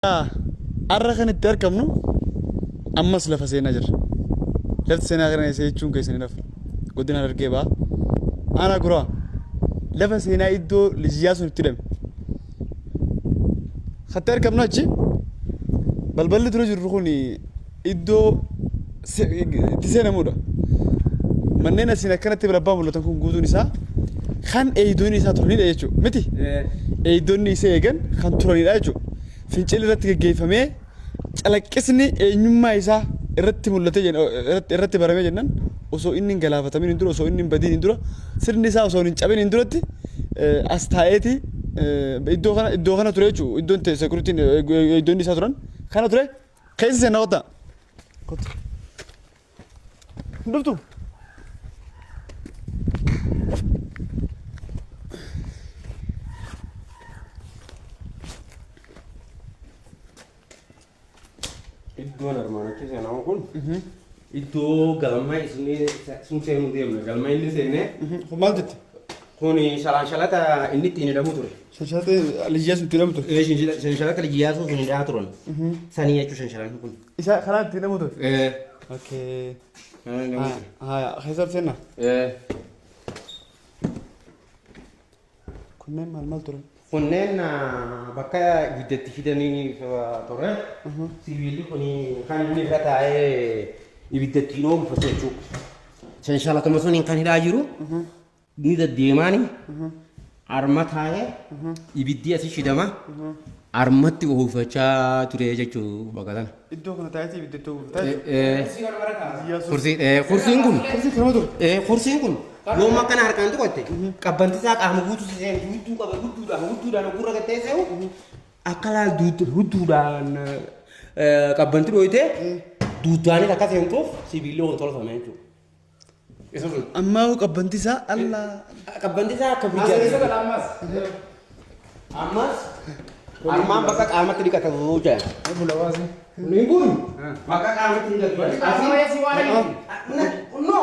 Har'a kan itti argamnu ammas lafa seenaa jirra. Lafti seenaa kana eessa jechuun keessan hin hafu. Godina Harargee Bahaa. Aanaa Guraa. Lafa seenaa iddoo Lij Iyyaasuun itti hidhame. Katti argamnu achi balballi dura jirru kun iddoo itti seenamudha. Manneen asiin akkanatti birabbaa mul'atan kun guutuun isaa kan eegdonni isaa turanidha jechuudha. Miti? Eegdonni isa eegan kan turanidha jechuudha. Fincilli irratti geggeeffamee calaqqisni eenyummaa isaa irratti mul'atee irratti baramee jennaan osoo inni hin galaafatamin hin dura osoo inni hin badiin hin dura sirni isaa osoo hin cabin hin duratti as taa'eeti iddoo kana ture jechuudha. Iddoon seekuritiin eegdonni isaa turan kana ture. Keessa seenaa kottaa. Kottu. Hin dhuftu. Iddoon armaan achi seenamu kun iddoo galma isin sun seenuu deemna. Galma inni seenee Kun maal jette? Kun shalanshalata inni ittiin hidhamu ture. Shanshalata Lij Iyyaasuu itti hidhamu ture. Shanshalata Lij Iyyaasuu sun hidhaa turan. Sanii jechuun shanshalatni kun. Isa karaa itti hidhamu ture. Okay. Kanaan hidhamu ture. Haya, keessa seenna. Kunneen maal maal turan? Kunneen bakka ibidda itti fidanii ture. Sibiilli kun kan inni irra taa'ee ibidda ittiin oomfatu jechuudha. Shanshalatuma suniin kan hidhaa jiru. Ni deddeemaani arma taa'ee ibiddi asi shidama armatti oofachaa ture jechuu bakka sana. Iddoo kana taa'eeti ibidda itti oofachaa jechuudha. Kursiin kun Kursiin kanuma ture. Kursiin kun yoom akkana harkaan tuqatte qabbanti isaa qaama guutuu si seentu hudduu qaba hudduudhaan hudduudhaan gurra gattee se'u akka laal hudduudhaan qabbanti dhooytee duuddaanis akka seentuuf sibiilli kun tolfame jechuudha. Isa sun. Ammaa hoo qabbanti isaa allaa. Qabbanti isaa akka firijaati. Ammas. Ammas armaan bakka qaamatti dhiqatu jedha. Bula waasi. Kun kun bakka qaamatti dhiqatu. No.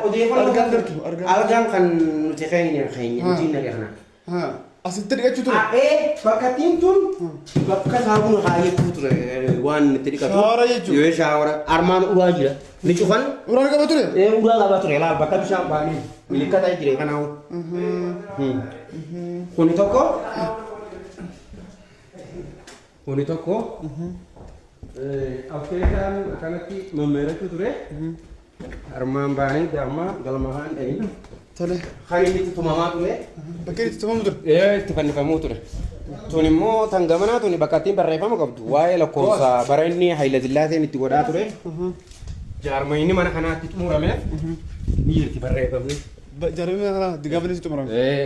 Odeeffannoo. Argaan dartu, argaan. Algaan kan nuti keenya keenya nuti naqe kana. Asitti dhiqachuu ture. Ee bakkattiin tun bakka saabuna kaayyattuu ture waan itti dhiqatu. Shaawara jechuudha. Yoo shaawara armaan uraa jira. Ni cufan. Uraan qaba ture. Ee uraa qaba ture laal bakka bishaan baanii milikkata jire kanaawu. Kuni tokko. Kuni tokko. Affeekaan akkanatti mammeerachuu ture. Armaan baanii amma galma kaan dhahin. Tole. Kan inni itti tumamaa ture. Bakki itti tumamu ture. Ee itti fannifamuu ture. Tun immoo tan gamanaa tuni bakka ittiin barreeffama qabdu waa'ee lakkoofsa bara inni Hayila Sillaaseen itti godhaa ture. Jaarmayni mana kanaatti xumurameef ni jirti barreeffamni. Jaarmayni mana kanaa gaafa inni xumurame. Ee.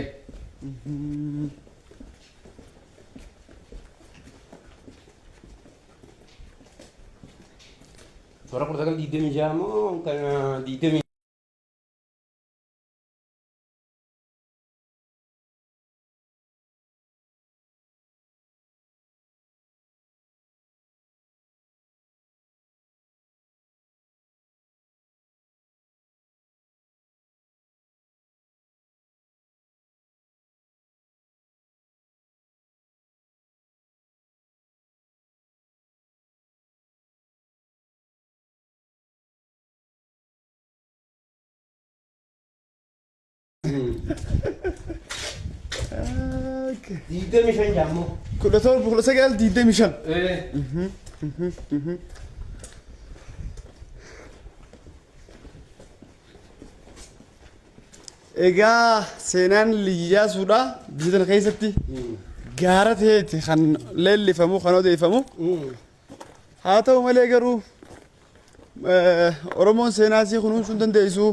Bara 1926 moo kan 20 25 jaammoo. 17 1925. Egaa seenaan Lij Iyyaasuudha biyya tana keessatti gaara ta'eeti kan leellifamu kan odeeffamu. Haa ta'u malee garuu Oromoon seenaa isii kunuunsuu hin dandeessu.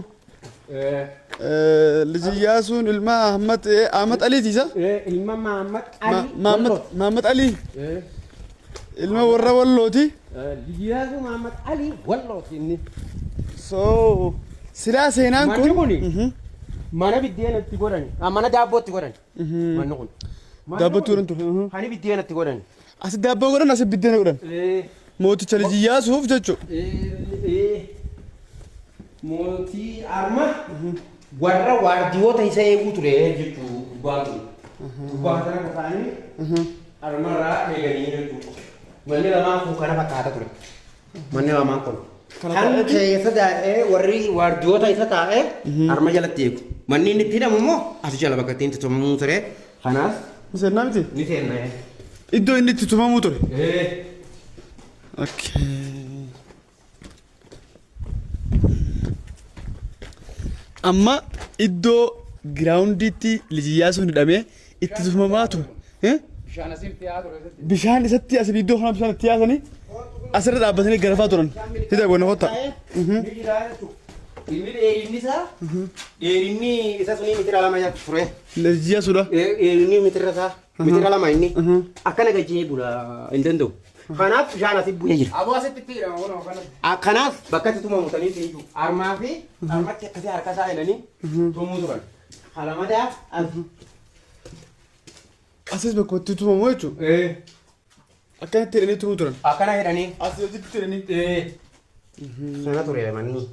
Lij Iyyaasuun ilma Ahmad Ahmad Aliiti isa? Ilma Mahammad Ali. Mahammad Alii ilma warra Wallooti. Lij Iyyaasuu Mahammad Ali Wallooti inni. So silaa seenaan Manni kun kuni mana biddeena itti godhani. Mana daabboo itti godhani. Manni kun. Manni Daabboo kun itti godhan ture. Kan biddeena itti godhani. Asi daabboo godhan asi biddeena godhan. Mooticha Lij Iyyaasuuf jechuudha. Mootii arma warra waardiyoota isa eeguu ture jechuu gubbaan kun. Gubbaa kana taa'anii armarraa eeganii jechuudha. Manni lamaan kun kana fakkaata ture. Manni lamaan kun. Kana Kan taa'eeti? keessa taa'ee warri waardiyoota isa taa'ee harma jalatti eegu. Manni inni itti hidhamu immoo as jala bakka ittiin tumamuu ture. Kanaaf Ni seennaa miti? ni seenna. Iddoo inni itti tumamuu ture. Okay. Amma iddoo giraawundiitti Lij Iyyaasuun hidhamee itti tumamaa ture. Eh? Bishaan asiin itti yaa'aa ture. Bishaan isatti asii iddoo kana bishaan itti yaasanii asirra dhaabbatanii garafaa turan. Hidha goona kottaa. Ni jira jechuudha. Inni dheerinni isaa dheerinni isa sunii mitira 2 jala ture. Lij Iyyaasuudha. Dheerinni mitira isaa mitira 2 inni akkana gajjee bula hin danda'u. Kanaaf bishaan asii bu'ee jira. Aboo asitti itti hidhama kunoo kanatti. Kanaaf bakka itti tumamu sanii itti jiru. Armaa fi armatti akkasii harka isaa hidhanii tumuu turan. Kalamadaa as. Asis bakka itti tumamu jechuudha. Akkanatti hidhanii tumuu turan. Akkana hidhanii. Asii hojiitti hidhanii. Sana ture manni.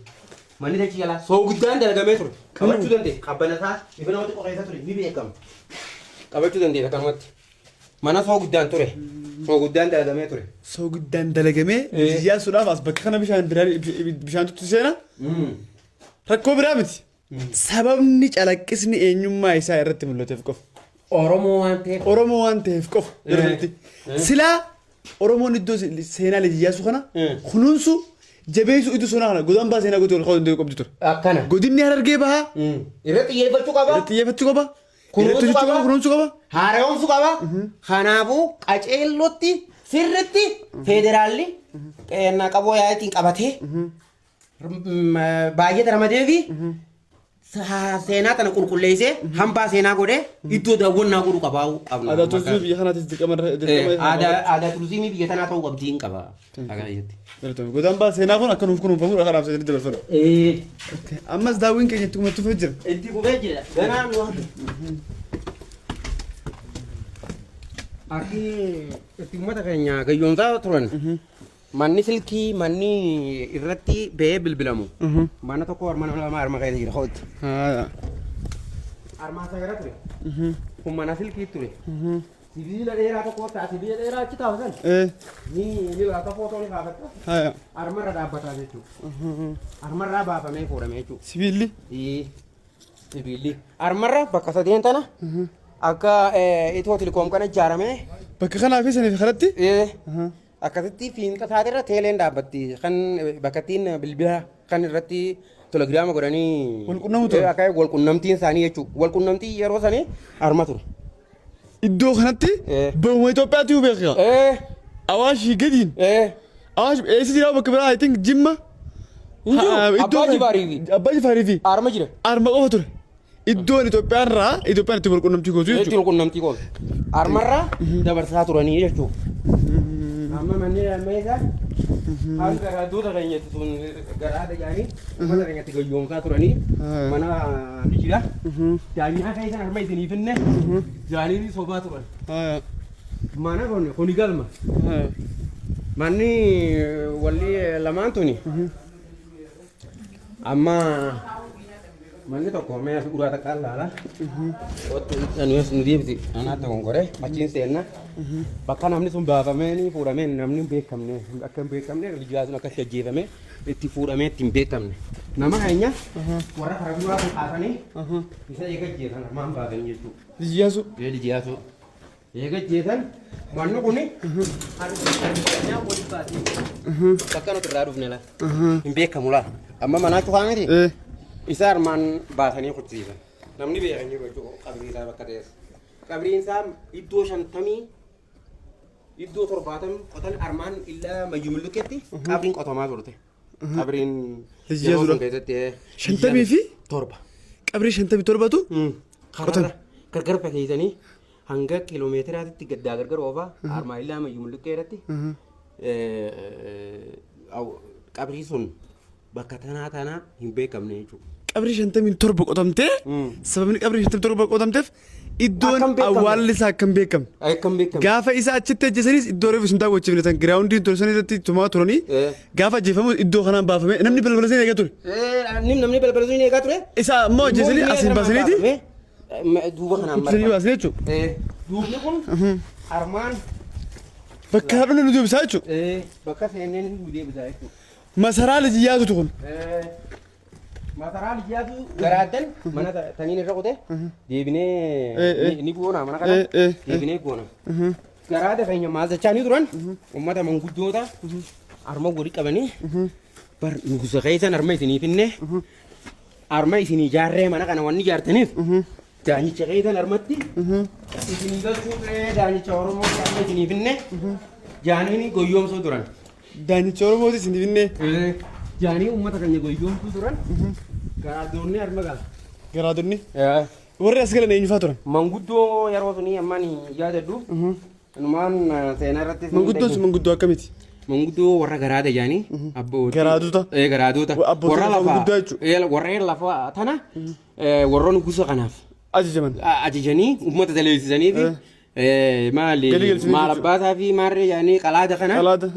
Manni dachii jalaa sooguddaan dalagamee ture. Qabachuu dandeessa. Qabbana isaa ifa namatti qoreessa ture ni beekama. Qabachuu dandeessa akkanumatti. Mana sooguddaan ture. Sooguddaan dalagamee ture. Sooguddaan dalagamee Iyyaasuudhaaf as bakka kana bishaan biraa bishaantu seena. Rakkoo biraa miti. Sababni calaqqisni eenyummaa isaa irratti mul'ateef qofa. Oromoo waan ta'eef. Oromoo waan ta'eef qofa. Yeroo sanatti. Silaa Oromoon iddoo seenaa Lij Iyyaasuu kana kunuunsu jabeessuu iddoo seenaa kana godambaa seenaa gootee ol ka'uu danda'u qabdi ture. Akkana. Godinni Harargee Bahaa Irratti xiyyeeffachuu qaba. irratti xiyyeeffachuu qaba. Kunuunsuu Irratti hojjechuu qaba. qaba. Kunuunsuu qaba. Haara'oomsuu qaba. Kanaafuu qaceellotti sirritti federaalli qeennaa qaboo yaa'iitiin qabatee baay'ee ramadee fi seenaa tana qulqulleessee hambaa seenaa godhee iddoo daawwannaa godhuu qabaa qabna. Aadaa turizimii biyya kanaatis dirqama dirqama Aadaa turizimii biyya tanaa ta'uu qabdi hin qaba. Akkana jetti. Galatoomii. Godambaa seenaa kun akka nuuf kunuunfamudha kanaaf seenaa dabarfadha. Ammas daawwiin keenya itti fufee jira. Itti fufee jira. Ganaa nu hafe. Akki itti uummata keenya gayyoomsaa turan. Manni silkii manni irratti ba'ee bilbilamu. Mana tokko mana lama harma keessa jira ho'otti. Armaa sagara ture. Kun mana silkii ture. Sibiila dheeraa tokko ta'a sibiila dheeraa achi taa'u san. Ni ni laata footoo ni kaafatta. Armarra dhaabbataa jechuudha. Armarraa baafamee fuudhamee jechuudha. Sibiilli. Sibiilli. Armarra bakka sadeen tana akka itoo tilikoom kana ijaaramee. Bakka kanaa fi saniif kanatti. Akkasitti fiinxa isaatirra teeleen dhaabbatti kan bakka ittiin bilbila kan irratti telegiraama godhanii Wal qunnamu ture. Akka wal qunnamtiin isaanii jechuudha. Wal qunnamtii yeroo sanii arma ture. Iddoo kanatti bahuma Itoophiyaatti beeka. Awaashii gadiin. Awaash eessa jira bakka biraa I think Jimma. Hin jiru. Iddoo Abbaa Jifaarii fi. Abbaa Jifaarii fi. Arma jira. Arma qofa ture. Iddoon Itoophiyaan irraa Itoophiyaan itti walqunnamtii gootu Itti jechuudha. walqunnamtii gootu. Armarraa dabarsaa turanii jechuudha. Amma manneen ammayyaa hanga garaaddoota keenyatti sun garaada jedhanii uummata keenyatti gayyoomsaa turanii mana ni jira. Daanyaa keessan harma isinii finne jaanii sobaa turan. Mana kun kuni galma. Manni walli lamaan tuni amma Manni tokko mee as uraa takka laala. Kottu ani as nu deebisi. Anaa tokko gore achiin seenna. Bakka namni sun baafamee ni fuudhamee namni hin beekamne akka hin beekamne lijaa sun akkatti ajjeefame itti fuudhamee itti hin beekamne. Nama keenya warra karaa duraa sun kaasanii isa eega ajjeesan armaan baasanii jechuudha. Lijiyaasu. Ee lijiyaasuu. Eega ajjeesan manni kuni walitti baasee bakka nuti irraa dhufne laa. Hin beekamu laa. Amma manaa cufaa miti. Isa armaan baasanii kuchisiisan. Namni beekan jiru jechuudha qabrii isaa bakka ta'es. Qabriin isaa iddoo 50 iddoo 70 qotan armaan illaa mayyumulluketti qabriin qotamaa turte. Qabriin yeroo sun keessatti 57 fi 7. Qabrii 57tu Kararra gargar fageessanii hanga kiiloomeetiraatitti gaddaa gargar oofaa armaan illaa mayyumullukkee irratti qabrii sun bakka tanaa tanaa hin beekamne jechuudha. Qabrii 57 qotamtee sababni qabrii 57 qotamteef iddoon Akka hin beekamne. awwaalli isaa akka hin beekamne. Akka hin beekamne. Gaafa isa achitti ajjeesanis iddoo reefu isin daawwachiifne tan giraawundiin ture san irratti tumaa turanii gaafa ajjeefamu iddoo kanaan baafame namni balbala seen eegaa ture. Namni balbala sun eegaa ture. Isa ammoo ajjeesanii asiin baasaniiti Duuba kanaan ibsanii baasanii jechuudha. Duubni kun armaan Bakka haadhonni nu deebisaa jechuudha. Bakka seennee nu deebisaa jechuudha. Masaraa Liji Iyyaasuutu kun. Masaraa Liji Iyyaasuu garaaddan mana taniin irra qotee deebinee ni goona mana kana deebinee goona. Garaada keenya maal jechaa ni turan uummata manguddoota arma wali qabanii bar nugusa keessan arma isinii finne arma isinii ijaarree mana kana wanni ijaartaniif daanyicha keessan armatti isinii galchuu turee daanyicha Oromoo arma isinii finne jaaniini goyyoomsuu turan. Daanyicha Oromooti isinii finne. Jaanii uummata keenya goyyoomsuu turan garaadonni arma gala. Garaadonni. Warri as galan eenyufaa turan? Manguddoo yeroo sunii ammaan yaadadhu. Numaan seenaa irratti. Manguddoon sun manguddoo akkamiiti? Manguddoo warra garaada jaanii. Abbootii. Garaadota. Ee garaadota. Abbootii Warra lafa lafaa. gurguddaa jechuudha. Ee warra lafa tana warroon gosa kanaaf Ajajaman. Ajajanii uummata daleessisanii fi maali Galii galchanii maal jechuudha. abbaasaa fi maarree jaanii qalaada kana Qalaada,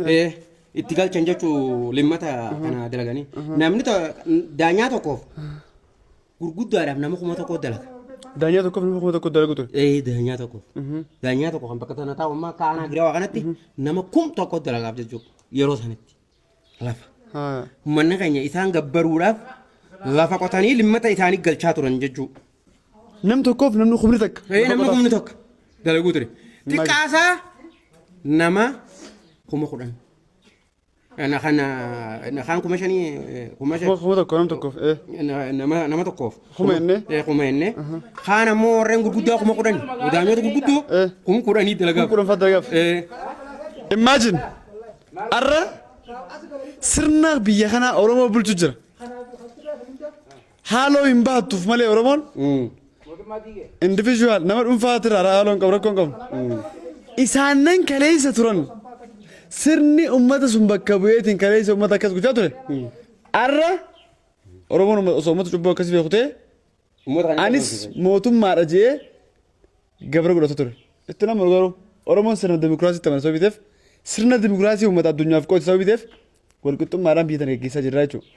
itti galchan jechuu limmata kana dalaganii. Namni daanyaa tokkoof gurguddaadhaaf nama 1000 dalaga. Daanyaa tokkoof nama 1000 dalagu ture. Ee daanyaa tokkoof. Daanyaa tokko kan bakka tana taa'u amma akka aanaa girawaa kanatti nama 1000 dalagaaf jechuudha yeroo sanitti lafa. Uummanni keenya isaan gabbaruudhaaf lafa qotanii limmata isaanii galchaa turan jechuudha. Nam tokkoof namni 10,000. Ee namni 10,000 dalaguu ture. Xiqqaasaa nama 10,000. Kana kan 5,000 5,000. 1000 nam tokkoof. Nama tokkoof. Kuma jennee? Kuma jennee. Kaan ammoo warreen gurguddaa 10,000. Daanyoota gurguddoo 10,000 dalagaaf. 10,000 fa'aa dalagaaf. Imagine arra sirna biyya kanaa Oromoo bulchu jira. Haaloo hin baattuuf malee Oromoon individual nama dhuunfaatirraa haaloo hin qabu rakkoo hin qabu. Isaannan kaleessa turan sirni uummata sun bakka bu'eetiin kaleessa uummata akkas gochaa ture. Arra Oromoon osoo uummata cubbuu akkasii beeku ta'e Uummata kana anis mootummaadha je'ee gabra godhata ture. Itti nama garuu Oromoon sirna dimokiraasiitti amana sababii ta'eef sirna dimokiraasii uummata addunyaaf qooti sababii ta'eef walqixxummaadhaan biyya tana gaggeessaa jirra jechuudha.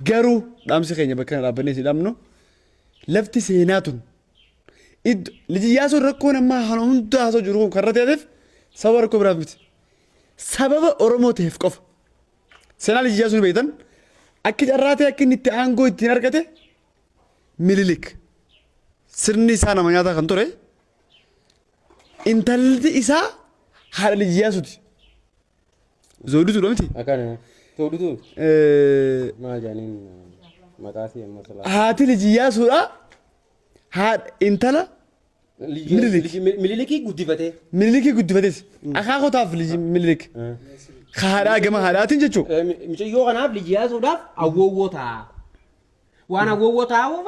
Garuu dhaamsi keenya bakka kana dhaabbannee isin dhaamnu lafti seenaa tun iddo Liji Iyyaasuun rakkoon ammaa kana hunda haasoo jiru kun karra ta'eef sababa rakkoo biraaf miti. Sababa Oromoo ta'eef qofa. Seenaa Liji Iyyaasuu ni beektan akki carraa ta'e akka inni itti aangoo ittiin argate Mililik sirni isaa nama nyaataa kan ture intalli isaa haadha Liji Iyyaasuuti. Zawdituudha miti? Akkana. Zawdituu. Maal jedhaniin maqaa isii amma silaa. Haati Liji Iyyaasuudha haadha intala Minilik. Mililikii guddifatee. Minilikii guddifates. Akaakotaaf liji Minilik. Haadhaa gama haadhaatiin jechuudha. Mucayyoo kanaaf Liji Iyyaasuudhaaf awwoowwoo ta'a. Waan awwoowwoo taa'uuf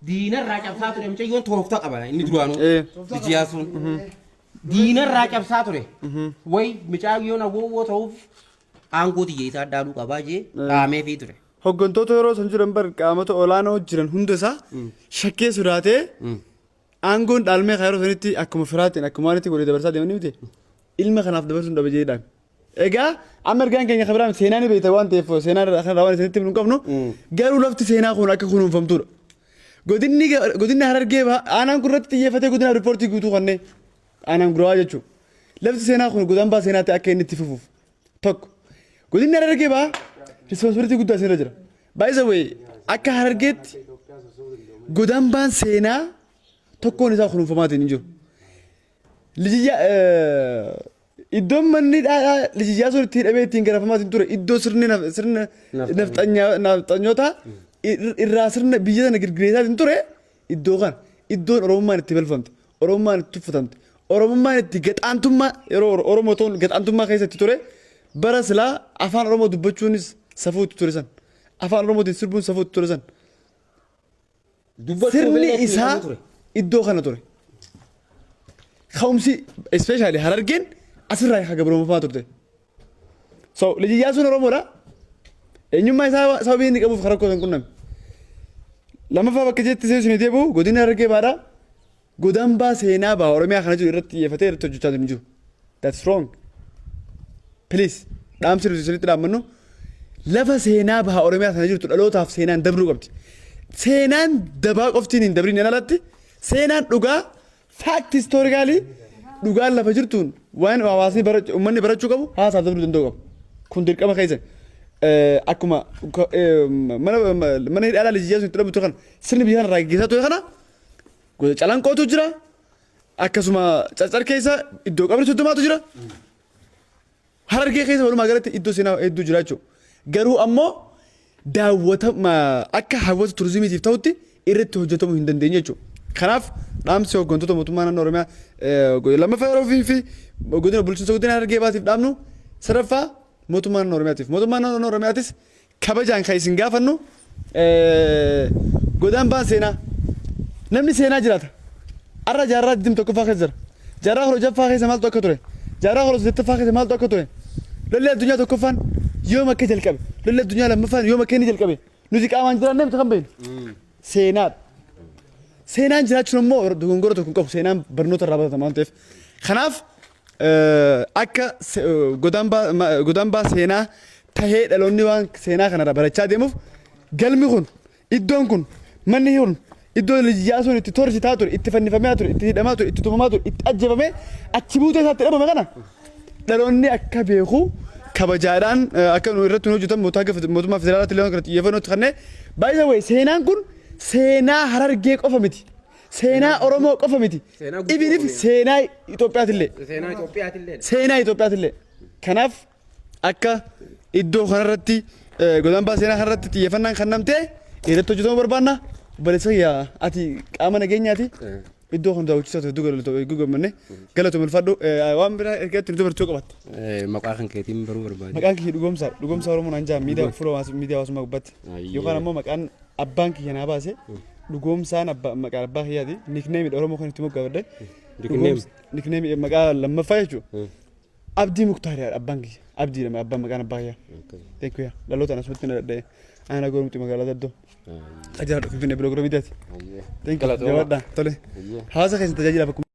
diinarraa cabsaa ture mucayyoon tooftaa qaba inni duraanuu. Liji Iyyaasuun. Diinarraa cabsaa ture. Way mucayyoon awwoowwoo ta'uuf aangoo tiyya isaa dhaaluu qabaa jee dhaameefii ture. Hoggantoota yeroo san jiran bar qaamota olaanoo jiran hunda isaa shakkee sodaatee aangoon dhaalmee kan yeroo sanitti akkuma firaatiin akkuma waanitti walii dabarsaa deemanii miti ilma kanaaf dabarsuun dhaba jedhee dhaame. Egaa amma ergaan keenya kan biraa miti seenaa ni beekta waan ta'eef seenaa irraa kanarraa waan isinitti himnu hin qabnu garuu lafti seenaa kun akka kunuunfamtuudha. Godinni godinni Harargee baha aanaan kun irratti xiyyeeffatee godinaaf riippoortii guutuu kannee aanaan gurawaa jechuudha. Lafti seenaa kun godambaa seenaa ta'e akka inni itti fufuuf tokko godinni Harargee baha responsibility guddaa isinirra jira. By the way akka Harargeetti godambaan seenaa tokkoon isaa kunuunfamaatiin hin jiru. Lijiyyaa iddoon manni dhaadhaa lijiyyaa sun itti hidhamee ittiin garafamaatiin ture iddoo sirni sirna nafxanyootaa irraa sirna biyya sana girgireessaatiin ture iddoo kana iddoon Oromummaan itti balfamte Oromummaan itti tuffatamte Oromummaan itti gaxaantummaa yeroo Oromoo ta'uun gaxaantummaa keessa itti ture bara silaa afaan Oromoo dubbachuunis safuu itti ture san afaan Oromootiin sirbuun safuu itti ture san Dubbachuu Sirni fedha itti isaa hidhamuu ture. iddoo kana ture. Ka'umsi especially Harargeen asirraa haga gabroomfamaa turte. So Liji Iyyaasuun Oromoodha. Eenyummaa isaa sababii inni qabuuf karaa rakkoo hin qunname. Lammaffaa bakka jetti isin deebi'u godina Harargee baadha. Godambaa seenaa baha Oromiyaa kana jiru irratti xiyyeeffatee irratti hojjechaa hin jiru. That's wrong. Please dhaamsi nuti isinitti dhaammannu lafa seenaa baha Oromiyaa sana jirtu dhalootaaf seenaan dabruu qabdi. Seenaan dabaa qoftiin hin dabrin alatti seenaan dhugaa fact historically dhugaan lafa jirtuun Waan hawaasni barachuu uummanni barachuu qabu hawaasaaf dabruu danda'u qaba. Kun dirqama keessan. Akkuma mana mana hidhaa Lij Iyyaasuun itti dhabatu kana sirni biyya kana irraa gaggeessaa ture kana gosa calanqootu jira. Akkasuma carcar keessa iddoo qabri soddomaatu jira. Harargee keessa walumaa galatti iddoo seenaa hedduu jira jechuudha. Garuu ammoo daawwata akka hawwata turizimiitiif ta'utti irratti hojjetamuu hin dandeenye jechuudha. Kanaaf dhaamsi hooggantoota mootummaa naannoo Oromiyaa lammaffaa yeroo fi godina bulchiinsa godina Harargee Bahaatiif dhaamnu sadaffaa mootummaa naannoo Oromiyaatiif. Mootummaa naannoo Oromiyaatis kabajaan kan isin gaafannu godaan baan seenaa namni seenaa jiraata. Har'a jaarraa 21ffaa keessa jira. Jaarraa 16ffaa keessa maaltu akka ture? Jaarraa 18ffaa keessa maaltu akka ture? Lolli addunyaa tokkoffaan yoom akka jalqabe? Lolli addunyaa lammaffaan yoom akka inni jalqabe? Nuti qaamaan jiraannee miti kan beeknu. Seenaadha. Seenaan jiraachuun immoo dogongora tokko hin qabu. Seenaan barnoota irraa baratama waan ta'eef. Kanaaf akka godaambaa seenaa tahee dhaloonni waan seenaa kanarraa barachaa deemuuf galmi kun iddoon kun manni kun iddoo Lij Iyyaasuun itti torsitaa ture itti fannifamaa ture itti hidhamaa ture itti tumamaa ture itti ajjeefamee achi buutee isaatti dhabame kana dhaloonni akka beeku kabajaadhaan akka nu irratti nu hojjetan mootummaa federaalaatti illee waan kana xiyyeeffannoo itti kennee by the way seenaan kun seenaa Harargee qofa miti. Seenaa Oromoo qofa miti. Seenaa guutuu Ibinif Oromiyaa. seenaa Itoophiyaatillee. Seenaa Itoophiyaatillee. Seenaa Itoophiyaatillee. Kanaaf akka iddoo kanarratti godaambaa seenaa kanarratti xiyyeeffannaan kennamtee irratti hojjetamuu barbaanna. Obboleessa kiyya ati qaama nageenyaati. Iddoo kana daawwachiisaa ture hedduu gammanne. Galatoomi ulfaadhu. Waan biraa erga itti nu dabartuu qabatte. Maqaa kan keetiin baruu barbaade. Maqaan kiyya Dhugoomsaa Dhugoomsaa Oromoo naan jedhama miidiyaa fuula miidiyaa hawaasummaa gubbaatti. Yookaan ammoo maqaan abbaan kiyya naa baase Dhugoomsaan abbaa maqaa abbaa kiyyaati. Nickname dha Oromoo kan itti moggaafadhe. Nickname. Nickname maqaa lammaffaa jechuudha. Abdii Muktaar abbaan kiyya. Abdii dha abbaan maqaan abbaa kiyyaa. Thank you. Dhalootaan asumatti na dhadha'e. Aanaa Goorumti magaalaa Daddoo. Ajaa'ibaa Finfinnee Biloogiroo Miidiyaati. Thank you. Galatooma. Jabaadhaa. Tole. Hawaasa keessan tajaajilaaf akkuma.